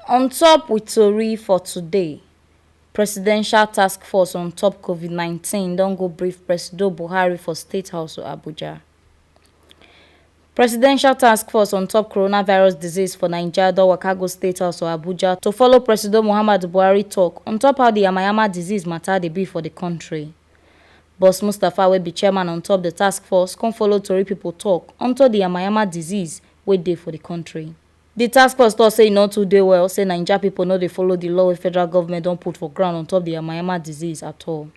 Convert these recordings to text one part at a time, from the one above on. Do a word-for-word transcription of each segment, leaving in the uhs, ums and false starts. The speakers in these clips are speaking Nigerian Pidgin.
On top with tori for today, Presidential Task Force on top COVID nineteen don go brief Presido Buhari for State House for Abuja. Presidential Task Force on top coronavirus disease for Naija don waka go State House for Abuja to follow Presido Muhammadu Buhari talk on top how the yamayama disease matter dey be for the country. Boss Mustapha, wey be chairman on top the task force, come follow tori people talk unto the yamayama disease wey dey for the country. The task force talk say e no too dey well, say Naija people no dey follow the law wey federal government don put for ground on top the yamayama disease at all.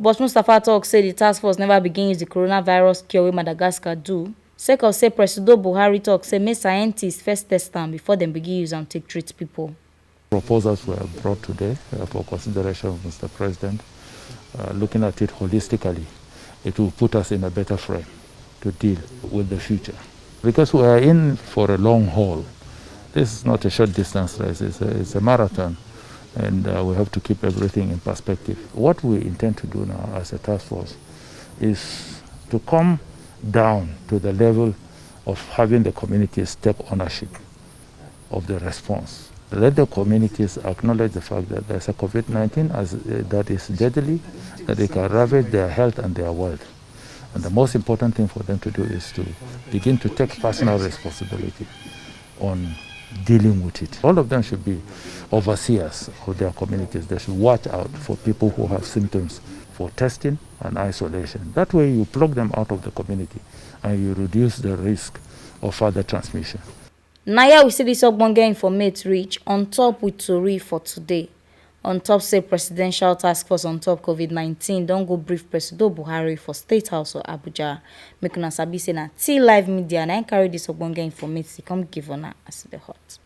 But Mustapha talk say the task force never begin use the coronavirus cure wey Madagascar do, sake of say Presido Buhari talk say make scientists first test am before dem begin use am take treat people. Proposals were brought today uh, for consideration of Mister President, uh, looking at it holistically. It will put us in a better frame to deal with the future. Because we are in for a long haul. This is not a short distance race, it's a, it's a marathon, and uh, we have to keep everything in perspective. What we intend to do now as a task force is to come down to the level of having the communities take ownership of the response. Let the communities acknowledge the fact that there's a COVID nineteen as, uh, that is deadly, that it can ravage their health and their wealth. And the most important thing for them to do is to begin to take personal responsibility on dealing with it. All of them should be overseers of their communities. They should watch out for people who have symptoms for testing and isolation. That way you plug them out of the community and you reduce the risk of further transmission. Na here we see this ogbonge informate reach on top with tori for today. On top say Presidential Task Force on top COVID nineteen don go brief Presido Buhari for State House for Abuja. Make una sabi say na T Live Media na im carry this ogbonge informate come give una as e dey hot.